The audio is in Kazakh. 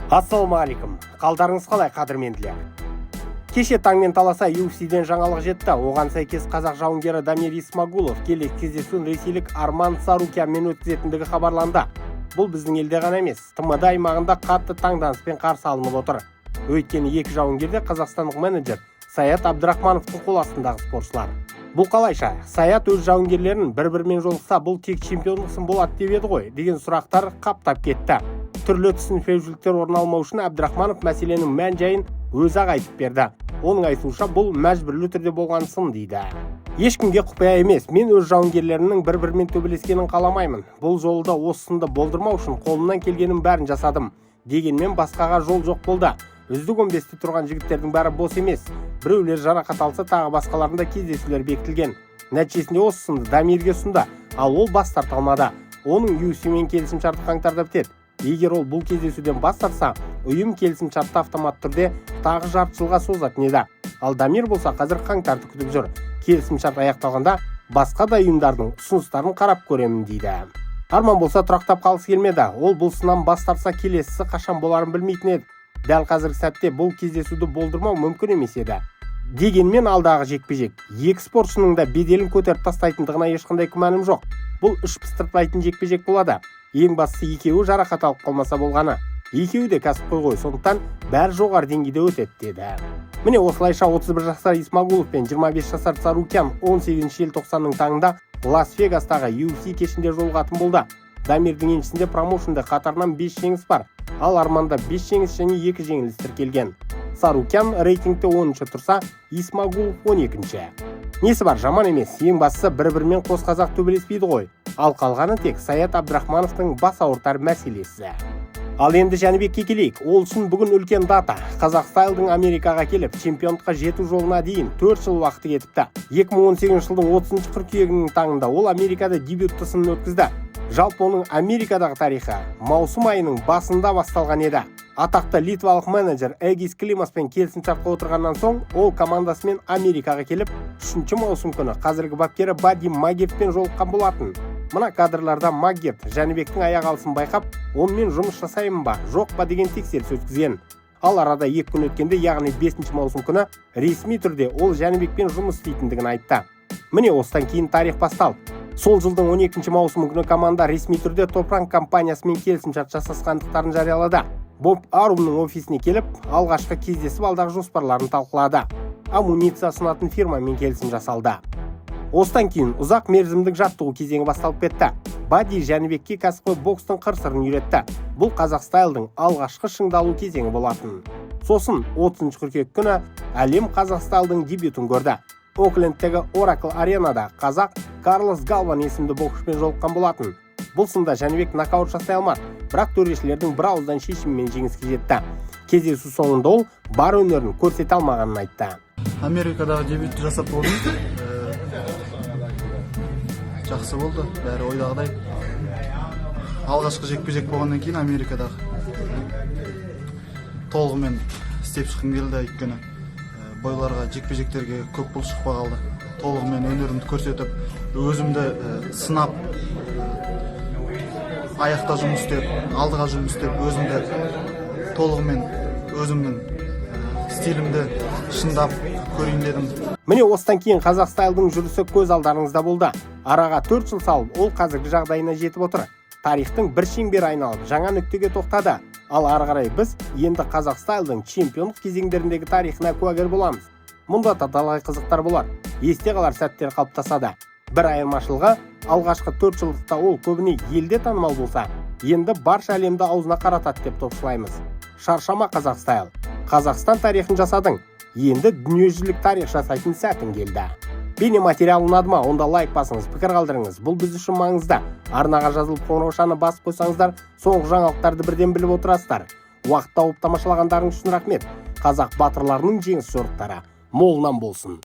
Ассалаумағалейкум! Қалдарыңыз қалай, қадірменділер? Кеше таңмен таласа UFC-ден жаңалық жетті. Оған сәйкес, қазақ жауынгері Дамир Исмагулов келесі кездесуін ресейлік Арман Царукянмен өткізетіндігі хабарланды. Бұл біздің елде ғана емес, ТМД аймағында қатты таңданыспен қарсы алынып отыр. Өйткені екі жауынгер де қазақстандық менеджер Саят Абдрахмановтың қол астындағы спортшылар. Бұл қалайша? Саят өз жауынгерлерін бір бірімен жолықса, бұл тек чемпиондық сын болады деп еді ғой деген сұрақтар қаптап кетті. Түрлі түсініспеушіліктер орын алмау үшін Әбдірахманов мәселенің мән жайын өзі ақ айтып берді. Оның айтуынша, бұл мәжбүрлі түрде болған сын дейді. Ешкімге құпия емес, мен өз жауынгерлерімнің бір бірімен төбелескенін қаламаймын. Бұл жолы да осы сынды болдырмау үшін қолымнан келгеннің бәрін жасадым. Дегенмен басқаға жол жоқ болды. Үздік 15-те тұрған жігіттердің бәрі бос емес. Біреулер жарақат алса, тағы басқаларында кездесулер бекітілген. Нәтижесінде осы сынды Дамирге ұсынды, ал ол бас тарта алмады. Оның UFC-мен келісім шарты қаңтарда бітеді. Егер ол бұл кездесуден бас тартса, ұйым келісім шартты автоматты түрде тағы жарты жылға созатын еді. Ал Дамир болса, қазір қаңтарды күтіп жүр. Келісім шарт аяқталғанда басқа да ұйымдардың ұсыныстарын қарап көремін дейді. Арман болса, тұрақтап қалғысы келмеді. Ол бұл сыннан бас тартса, келесісі қашан боларын білмейтін еді. Дәл қазіргі сәтте бұл кездесуді болдырмау мүмкін емес еді. Дегенмен алдағы жекпе-жек екі спортшының да беделін көтеріп тастайтындығына ешқандай күмәнім жоқ. Бұл іш пыстыртпайтын жекпе-жек болады. Ең бастысы, екеуі жарақат алып қалмаса болғаны. Екеуі де кәсіпқой ғой, сондықтан бәрі жоғары деңгейде өтеді деді. Міне, осылайша 31 жасар Исмагулов пен 25 жасар Царукян 18 желтоқсанның таңында Лас Вегастағы UFC кешінде жолығатын болды. Дамирдің еншісінде промоушнда қатарынан 5 жеңіс бар, ал Арманда 5 жеңіс және 2 жеңіліс тіркелген. Царукян рейтингте 10 тұрса, Исмагулов 12-ші. Несі бар, жаман емес. Ең бастысы, бір бірімен қос қазақ төбелеспейді ғой. Ал қалғаны тек Саят Абдрахмановтың бас ауыртар мәселесі. Ал енді Жәнібекке келейік. Ол үшін бүгін үлкен дата. Қазақ стайлдың Америкаға келіп, чемпиондыққа жету жолына дейін 4 жыл уақыты кетіпті. 2018 жылдың 30 қыркүйегінің таңында ол Америкада дебютті сынын өткізді. Жалпы, оның Америкадағы тарихы маусым айының басында басталған еді. Атақты литвалық менеджер Эгис Климаспен келісімшартқа отырғаннан соң, ол командасымен Америкаға келіп, 3 маусым күні қазіргі бапкері Бадди Макгертпен жолыққан болатын. Мына кадрларда Макгерт Жәнібектің аяқ алысын байқап, онымен жұмыс жасаймын ба, жоқ па деген тексеріс өткізген. Ал арада 2 күн өткенде, яғни 5 маусым күні ресми түрде ол Жәнібекпен жұмыс істейтіндігін айтты. Міне, осыдан кейін тарих басталды. Сол жылдың 12 маусымы күні команда ресми түрде Топ Ранк компаниясымен келісімшарт жасасқандықтарын жариялады. Боб Арумның офисіне келіп, алғашқы кездесіп, алдағы жоспарларын талқылады. Амуниция ұсынатын фирмамен келісім жасалды. Осыдан кейін ұзақ мерзімдік жаттығу кезеңі басталып кетті. Бадди Жәнібекке кәсіпқой бокстың қыр сырын үйретті. Бұл қазақ стайлдың алғашқы шыңдалу кезеңі болатын. Сосын 30 қыркүйек күні әлем қазақ стайлдың дебютін көрді. Оклендтегі Oracle Аренада қазақ Карлос Галван есімді боксшымен жолыққан болатын. Бұл сында Жәнібек нокаут жасай алмады, бірақ төрешілердің бір ауыздан шешімімен жеңіске жетті. Кездесу соңында ол бар өнерін көрсете алмағанын айтты. Америкадағы дебютті жасап болдым. Жақсы болды, бәрі ойдағыдай. Алғашқы жекпе жек болғаннан кейін Америкадағы толығымен істеп шыққым келді, өйткені бойларға, жекпе жектерге көп бұл шықпай қалды. Толығымен өнерімді көрсетіп, өзімді сынап, аяқта жұмыс істеп, алдыға жұмыс істеп, өзімді толығымен, өзімнің стилімді шыңдап көрейін дедім. Міне, осыдан кейін қазақ стайлдың жүрісі көз алдарыңызда болды. Араға 4 жыл салып, ол қазіргі жағдайына жетіп отыр. Тарихтың бір шеңбері айналып, жаңа нүктеге тоқтады. Ал ары қарай біз енді қазақ стайлдың чемпиондық кезеңдеріндегі тарихына куәгер боламыз. Мұнда да талай қызықтар болады, есте қалар сәттер қалыптасады. Бір айырмашылығы, алғашқы 4 жылдықта ол көбіне елде танымал болса, енді барша әлемді аузына қаратады деп топшылаймыз. Шаршама, қазақ стайл! Қазақстан тарихын жасадың, енді дүниежүзілік тарих жасайтын сәтің келді. Бейнематериал ұнады ма? Онда лайк басыңыз, пікір қалдырыңыз, бұл біз үшін маңызды. Арнаға жазылып, қоңыраушаны басып қойсаңыздар, соңғы жаңалықтарды бірден біліп отырасыздар. Уақыт тауып тамашалағандарыңыз үшін рахмет. Қазақ батырларының жеңіс жорықтары молынан болсын!